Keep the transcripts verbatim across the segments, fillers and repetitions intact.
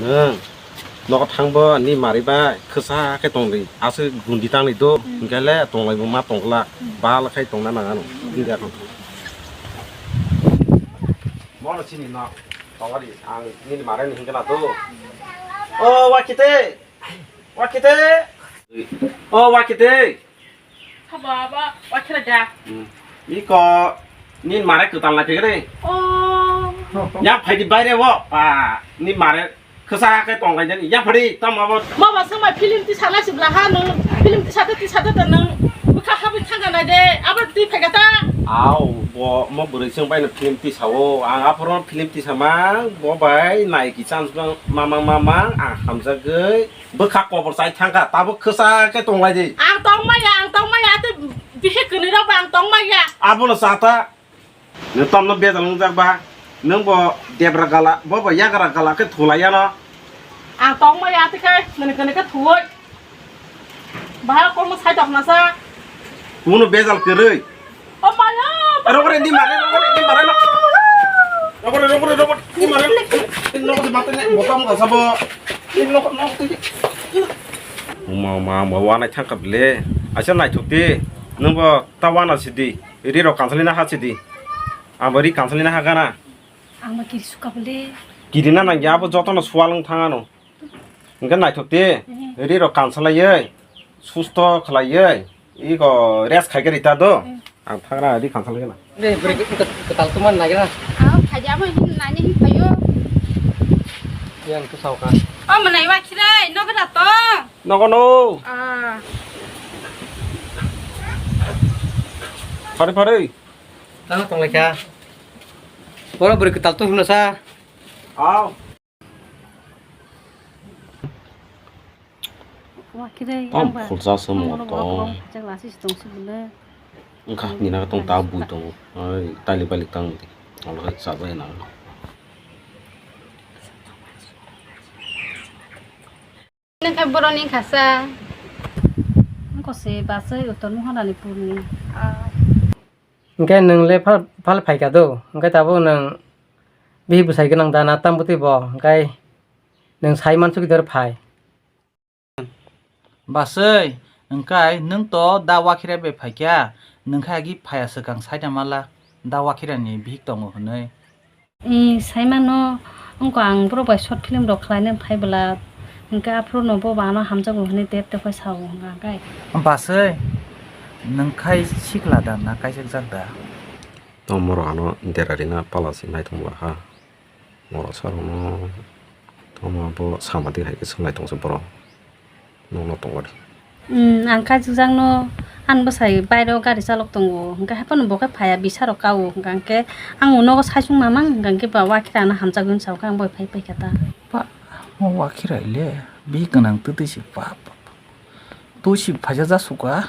Nwng nogo thangbo ni mari bai kwsa khe tongdi. Aswk gundi tangni do, hmm, hwnkhe le tonglai bo ma tongla. Hmm. Bal khai tongna nang ano. Hmm. India thang. Bono chini no. Tongari ang nini mare ni hingkana do. O wakite. Wakite. O wakite. Haba, haba, wakhira ja. Hmm. Iko, ni mare kwtal lai phegre. Oh. Ya phaidi baire wo, pa, ni mare kwsa khe tong lai jani. Ya phadi, tam abo. Mama sama film ti sana sibla ha nung, film ti sate ti sate ta nung. Bukha habi thanga na de, abo ti phega ta. Au, bo, mo bwrwi sung bai no film ti sao. Ang aphoro film ti sama, bo bai nai ki chance bang, mamang mamang, ang hamjagwi. Bwkha kobor chai thangkha, tabuk kwsa khe tonglai di. Ang tongmaya, ang tongmaya, tei bihik kwnwi rok ba ang tongmaya. Abono chata. Nwng tamno bejal wngjak ba? Nwng bo debra gala, bo bo yagra gala khe thulai yano. Ang tongmaya, tei khe kwnwi kwnwi khe thuwi. Bahai kolmo sai tokna sa. Kuno bejal kwrwi. Oh my God! Rokore di mare, rokore di mare no. Rokore, rokore, rokore di mare. Ini rokore mate ne, bokam ka sabo. Ini rokore, rokore. Uma, uma, uma, wana thangka bile. Acha naithok di. Nwng bo ta wana sidi. Ri rok kansalina ha sidi. Ang bo ri kansalina ha gana. Ang bo kiri suka bile. Kiri na nangya abo jotono swalwng thangano. Hwnkhe naithok di, hmm, ri rok kansalaiwi, susto khlaiwi, iko rest khaikhe rita do. Hmm. Ang thagra ri kansalai gana. Re, bwrwi kwtal, kwtal tongmani nagira. Aw, phaidi amo hin nani hin phaio. Yang tu sauka. O mwnai wa khirai, nogo da to. Nogo no. Ah. Phari phari. Tang tong lekha. Boro bwrwi kwtal to hwnna sa. Aw. Tam khulsa se mo tong. Wngkha nina tong ta bui tongo. Ai tali balik tang di. Olo hai chabai na. Nang khe boroni khasa. Wngkha se basai utor muhanani purni. Hwnkhe nwng le phal, phal phaikha do, hwnkhe tabuk nwng bihik bwsai gwnang da na tam bwtwi bo, hwnkhe nwng sai mansukhe phai. Basai, hwnkhe nwng to da Wakhira bai phaikha, nwng khe agi phaiya swkang sai da mala, da Wakhirani bihik tongo hwnwi. I, saimano, wngkha ang borok bai short film rok khlaina phai bwla, hwnkhe aphuru no bo ba ano hamjago hwnwi tep tep khe sao hwnkha khe. Basai, nwng khai sikla da na kaisakjak da? Tamo rok ano dera rina pala se naithok bwla ha. Norok sa rok no tamo bo sama di hai khe swng naithok se borok. Nokno tongo de. Hmm, ang kaijukjakno, ani bwsai bairo gari chalok tongo, hwnkhe haiphano bo khe phaiya, bisa rok kao, hwnkha hwnkhe ang nogo saichung mamang, hwnkha hwnkhe ba Wakhira ano hamjagwi sao, hwnkhe ang bai phai paikha ta. Ba, mo Wakhira le, bihik gwnang twtwi se, ba, ba, ba. Twi se phaisa jasukha,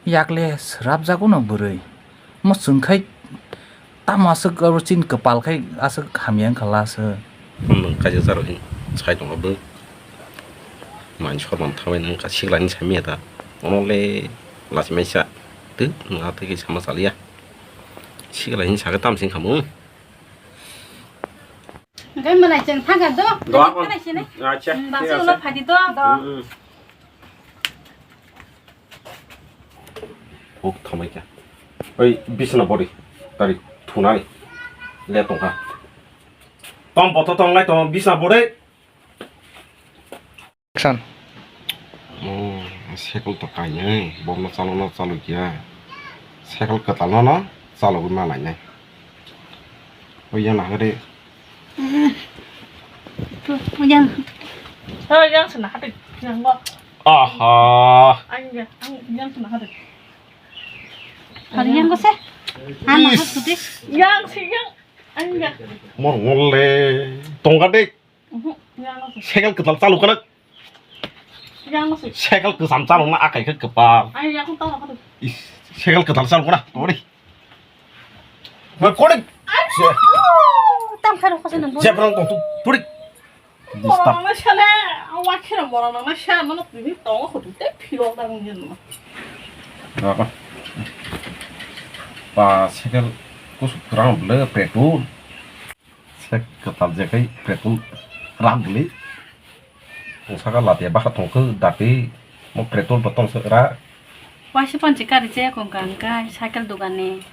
yakle swrapjago no bwrwi. Mo chwng khai Tamo aswk abo chini kwpal khai aswk hamya wngkha last o. Nwng kaisa jaro hin sai tongkha bwk. Manwi sorman thabai nwng wngkha siklani samya da. Ono le lachimai sa. Twk nwng atwi khe sama chaliya. Sikla hin sakhe tamsing khamu. Hwnkhe mwnai chwng thangkha do. Do, ako. Mwnai sini. Acha, hmm, thik basai ase. Ulo phadi do. Do. Hmm, hmm. Huk thomai kha. Oi, bisna body. Tari thunai. Le tongkha. Tom poto tonglai tong bisna body. Action. Oh, cycle to kainai. Bomno chalo no chalo kya. Cycle kwtal no no chalo ma lainai. Oi, yang na hade. Yang. Oh, yang sana hade. Yang kok. Aha. Ang ya, ang yang sana hade. Hari yang kok sih? Anak aku deh. Yang sih yang. Ang ya. Mor ngole. Tongka dek. Mhm, yang kok sih. Cycle kwtal chalo kana. Yang kok sih. Cycle kwtal chalo na akai khe kwpal. Ang ya kok tahu aku deh. Is, cycle kwtal chalo kana. Tori. Recording. Tam kharo khasa nang. Jeprang tong tu, purik. Disturb. Borok nang sale, Wakhira borok nang sa, mano tini tongo khutu te phirok dang nyen ma. Apa? Pa cycle kusuk kurang bele petrol. Cycle kwtal jekai petrol ram bele. Saka latia baka tongkhe dati mo petrol bo tong sera. Waisa panchi kari je kong kang kai cycle dogani.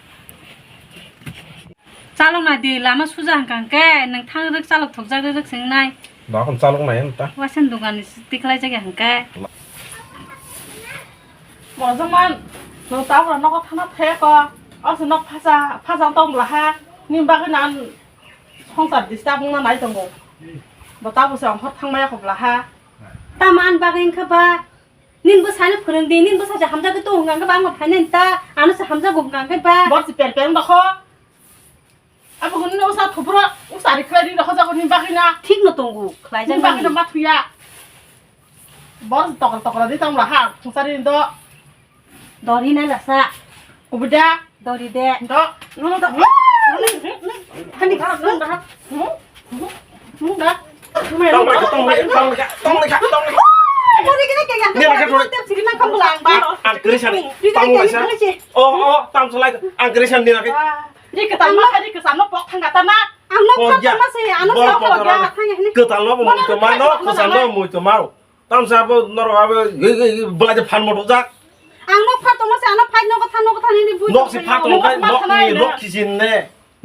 Chalok na di lama suja hang kang ke nang thang rek chalok thok jak rek sing nai. Bakon chalok nai ta. Waisa dogani tikhlai jage hang ke. Mojaman no tabra nogo thana the ko. Ose nok phasa phasa tong bla ha. Ni bagwi nan songsar disturb wngna nai tongo. Bo tabuk se ongkhor thangmaya khobla ha. Tamo ani bagwi wngkha ba? Nini bwsano phwrwng di, nini bwsa se hamjagwi tongo hwnkha khe ba, ang bo phainani ta, ano se hamjago hwnkha khe ba. Bor se per per wngkha kho. Abo hwnwi usa thupro, usa ri khlai ri rokha jago nini bagwi na. Thik no tongo, khlai jak nini bagwi na ma thuya. Bor se tokra tokra di tong la ha, khungsari do. Dori nai lasa. Ubida. Dori de. Do. Nung do. Hani. Tong lai, tong lai, tong lai, tong lai. Dori kene kaya. Ni laka dori. Tep sigi nang kam lang ba. Ang kerisan. Tong lai sa. Oh, oh, tam salai. Ang kerisan ni laki. Ri kesam ma, ri kesam no pok thang kata na. Ang no pok thang ya. Ma se, ano sa pok ya. Ketal no mo to ma no, kesam no mo to ma. Tamsa abo norok abo belai de phan moto jak. Ang nok pha tongma se ano phai nogo tha nogo tha nini bui. Nok se pha tong kai nok ni nok kisin ne.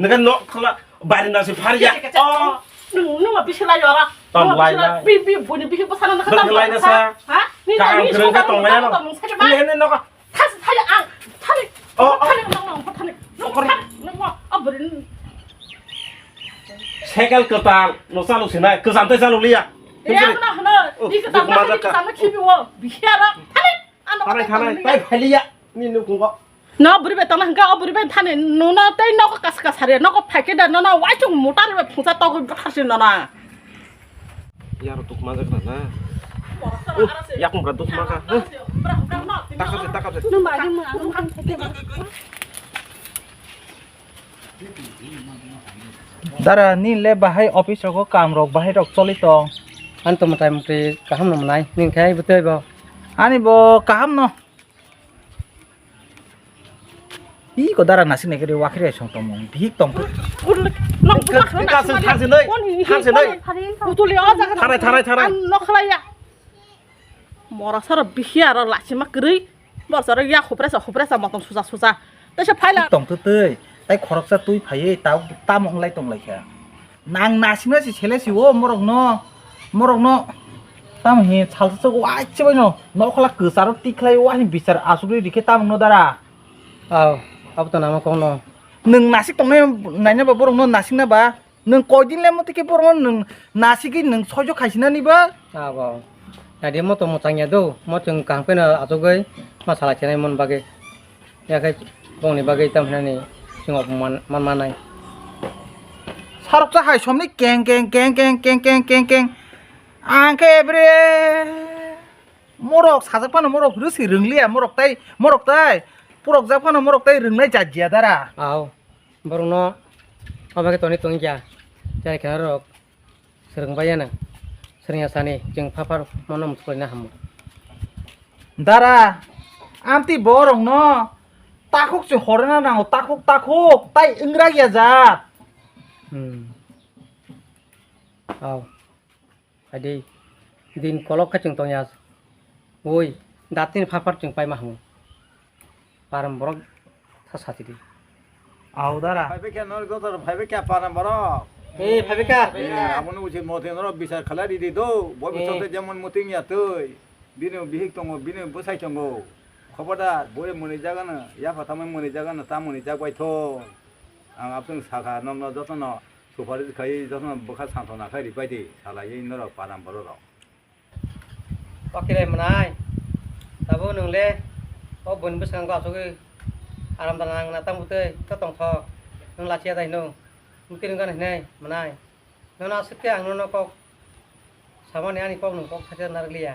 Nega nok khala bari na se phar ya. Oh. Nung nung ma bisi lai ora. Tam lai lai. Bi bi buni bisi bosana na. Bagi lai na sa. Ha? Ni kaham ni kereng ka tong lai no. Ni hene nok. Thas thai ang thani. Oh, oh. Thani nong nong thani. Nong thani nong mo. Abrin. Cycle ketal no chalu sinai, kesan tai chalu liya. Ya na hano. Di ketal ma kesan khibi wo. Bihiara. Thani. Ano thani thani. Tai phaliya. Ni nukungo. No buri bai tana hingka o buri bai thani nuna tai nogo kas kas hari nogo phaike da nona waichung mutar bai phungsa togwi bwtharsi nona. Yaro tuk manjak na na. Yakung bra tuk maka. Takap se takap se. Nung bagi mo ano kan theke ba. Dara ni le bahai office rogo kam rok bahai rok choli tong. Ani to motai motri kaham no manai ning khai bwtwi bo. Ani bo kaham no. Ih, ko dara nasik naikhe de wakhre song tongmung. Bihik tong. Nang buka khana. Thansi noi. Thansi noi. Putuli o jaga. Tharai, tharai, tharai. Ang nokhlaiya. Mora sara bihi aro lachima kwrwi. Mora sara ya hupresa, hupresa motom susa, susa. Tesa phaila. Tong tu twi. Tai khoroksa twi phaiwi tau tamo wng lai tong lai kha. Nang nasimna si sele si o morok no, morok no. Tamo hi salsa chok wai chibai no. Nokhola kwcharo tikhlai o ani bichar asugri rikhe tamo no dara. Aw, abo to nama kok no. Nwng nasik tongnai naina ba borok no nasikna ba. Nwng koi din le motike borok no nwng nasigwi nwng soijo khaisina ni ba. Abo. Nadi moto mwchang ya do. Mo chwng kaham khe no achugwi ma salai chenai mon bagwi. Yakhai bongni bagwi tam hinani chwng man, man manai. Sarok cha hai somni keng, keng, keng. Ang khe bre morok sajak phano morok rwsi rwngliya morok tai, morok tai. Purok jak phano morok tai rwngnai jat jiya dara. Aw, borokno obo khe toni tongya. Jani khe norok. Swrwng bai ya nang. Swrwng ya sani, chwng phapar mono mwswk laina hamu. Dara, amtwi borok no takhuk se horna nango, takhuk, takhuk, tai wngrak ya jat. Hmm. Aw. Adi, din kolok khe chwng tongya. Oi, datini phapar chwng paima hamu. Param borok sa sati di. Au dara. Phaibai khe norok joto rok phaibai khe param borok. Eh, phaibai kha. Eh, aboni uchi motwi norok bichar khalai ridi do. Boi bichar tei jemon muting ya twi. Bini bihik tongo, bini bwsai tongo. Khobodar, boi mwnwi jagano, yapha tamo mwnwi jagano, ta mwnwi jak bai thung. Ang absung sakha nokno jotono. Supari khai jotono bwkha santhona khai ripai di, salaiwi norok param borok rok. Wakirai mwnai, tabuk nwng le o buini bwskango asugwi aram dana nang na tang bwtwi khe tongthok, nwng lachiya dai hino, bwtwi nwng gana hinai mwnai, nono aswk khe ang nono kok samani ani kok nwng kok thaisa narwkliya.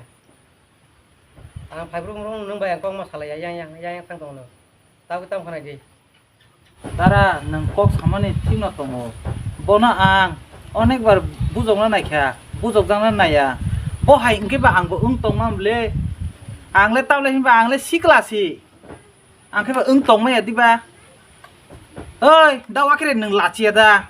Ang phaibrung brung nwng bai ang kokma salaiya, yang yang yang yang tang tongo nwng. Tabuk tamo khnai di. Dara, nwng kok samani thikno tongo. Bono ang onekbar bujokna naikha, bujokjakna naiya. Bo hai hwnkhe ba angbo wng tongma le. Ang le tamle hinba ang le sikla si. Ang khe ba wng tongmaya diba? Oi, da wakire nwng lachiya da?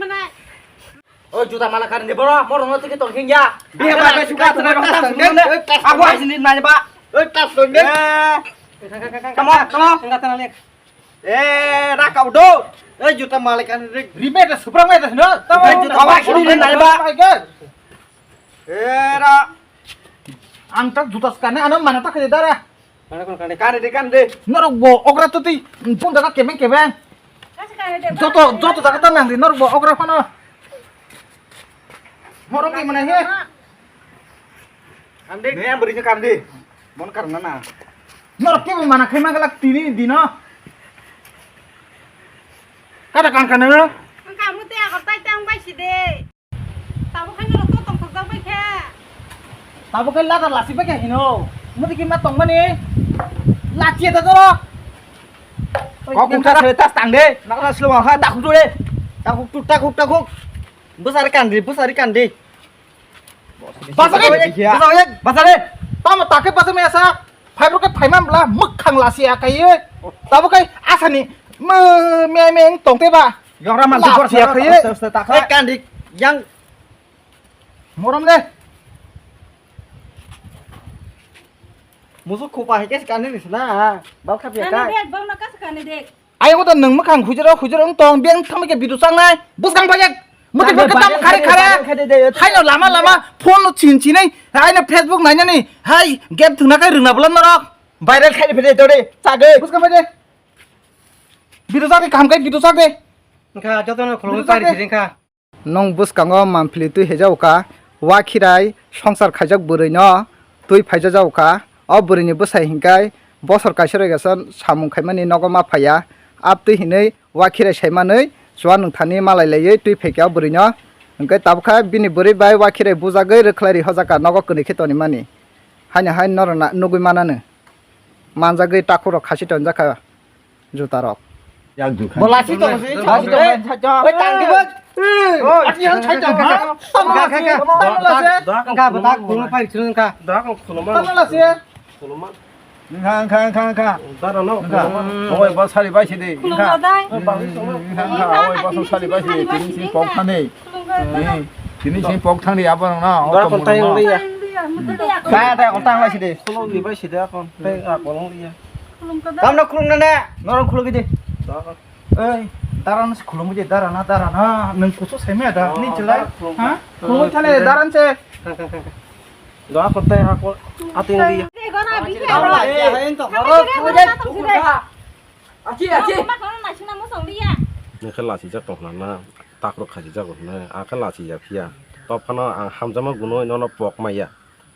mane. Oi, juta mala karin de boro, moro no tiki tong hingya. Biya ba, ba, suka, suka, suka, suka, suka, suka. Oi, tas. Aku asini nanya, Pak. Oi, tas, suka. Eh. Tamo, tamo. Enggak, tenang, Lek. Eh, ra kau do. Eh, juta mala karin de. Ribe de, suprang de, no. Tamo. Eh, juta mala karin de, nanya, Pak. Eh, ra. Ang tak juta sekali, ano mana tak kerja darah. Kana kono kande, kande de, kande de. Norok bo okra twtwi phone jaga kebeng kebeng. Kasi kande de, joto, ba, joto jaga ta nang di, norok bo okra phano. Morok ni mana he? Kande. Ne, ang beri kande. Mon karna na. Norok kebo mana khai magalak tini dino. Kada kan kana. Ang kamu te akor tai tang bai si de. Tabuk khe norok to tongthokjak bai khe. Tabuk khe ladar lasi bai khe hino. Muti khe ma tongmani. Lachi da joro. Kok kung ta sele tas tang de. Nakla selo ha takhuk tu de. Takhuk tu, takhuk, takhuk. Bwsari kandi, bwsari kandi. Basari, basari, basari. Tamo takhe basari mesa. Phaibrok khe phaima bwla mwkhang lasi akai. Tabuk khe asani me, me, me tongte ba. Yogra man lasi akai. Aste, aste, takha. Eh, kandi yang. Morom de. Musu khupa hai khe kani ris na. Bal kha pia kani kai. Dek, bang na kas kani dek. Ayang ko to nwng mwkhang hujero, hujero wng tong, beng thangma khe bidu changnai. Bwskang phai jak. Muti khe bwskang tam khare khare. Khare de, de. Haino lama lama phone no chin chinai. Haino Facebook nainani. Hai, game thwngna kai rwngna bwla norok. Viral khai phede dore. Chagwi. Bwskang phai de. Bidu chak de, kaham kai bidu chak de. Wngkha, jotono khulumwi bidu chak pari de. Phiri wngkha. Nwng bwskango manphili twi hejao ka, wakhirai songsar khaijak bwrwino twi phaijajao ka. O bwrwini bwsai hinkhai bosor kaisa rwgasa samung khaimani nogo ma phaiya. Abtwi hinwi wakhirai saimanwi chuwa nwngthani malai laiwi twi phaikha o bwrwino. Hinkhe tabukha bini bwrwi bai wakhirai bujagwi rwkhlai rihojak ka nogo kwnwi khe tonimani. Haino hai norok na nugwi mananw. Manjagwi takhukrok khasi tonjakha jutarok. Yak jukha. Bo lasi tong si. Lasi tong si. Oi, tang di bo. Oi. Ati yang chai tong ha. Tamo lasi. Tamo lasi. Engka bo tak khulum pai chwng engka. Dak khulum. Tamo lasi. Khulum. Engka, engka, engka, engka. Dara no. Engka. Oi, bo sari bai si di. Khulum engka. Badai. Engka, engka. Oi, bo sari bai si di. Tini si pok thani. Tini si pok thani abo na. Dak khulum tai ong liya. Kaya tai ong tang lasi di. Khulum di bai si di akon. Tai akon ong liya. Tamno khulumna ne? Norok khulugwi di. Oi, daran se khulumwi di, darana, darana. Nwng kusu saimaya da, ni chwlai. Ha? Khulumwi thale daran se. Doa kote ha ko ating di. Achi, achi. Nokhe lachijak tongkhna na, takhro khachijak hwnwi, akhe lachijak phiya. Tobphano ang hamjakma gunwi nono pok maya.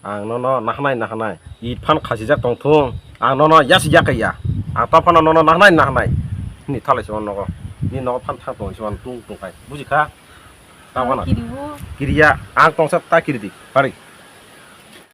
Ang nono nahanai nahanai, it phan khachijak tongthung, ang nono yasi yakaiya, ang tamo phano nono nahanai nahanai, ni thalai se nogo, ni nogo phan thang tong se tung tong khai, buji kha? Tamo na. Kiriya, ang tongsa ta kiri di, pari.